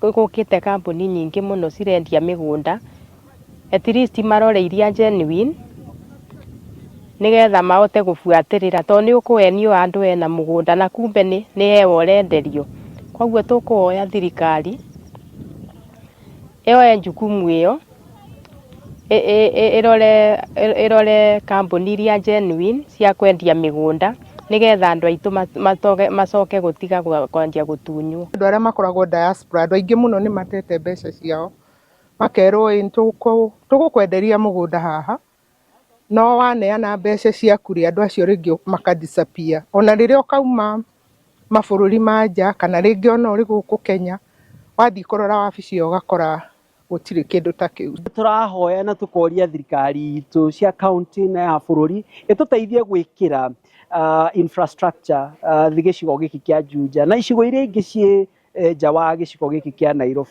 Gũkĩte kambuni nyingĩ mũno cirendia mĩgũnda, at least marore iria genuine nĩgetha mahote gũbuatĩrĩra, tondũ nĩ ũkũhenio handũ hena mũgũnda na kumbe nĩ hewa ũrenderio. Koguo tũkũhoya thirikari yoe jukumu ĩyo, ĩrore kambuni iria genuine cia kwendia mĩgũnda, nĩgetha andũ aitũ macoke gũtiga kwanjia gũtunywo. Andũ arĩa makoragwo diaspora, andũ aingĩ mũno nĩ matete mbeca ciao, makerwo ĩ tũgũkwenderia mũgũnda haha, no waneana mbeca ciaku rĩ, andũ acio rĩngĩ maka disappear. Ona rĩrĩa ũkauma mabũrũri ma nja kana rĩngĩ ona ũrĩ gũkũ Kenya, wathiĩ kũrora wabici ĩyo ũgakora gũtirĩ kĩndũ ta kĩu. Tũrahoya na tũkoria thirikari itũ cia county na ya bũrũri ĩtũteithie gwĩkĩra infrastructure gĩcigo gĩkĩ kĩa Juja na icigo iria ingĩ ciĩ nja wa gĩcigo gĩkĩ kĩa Nairobi.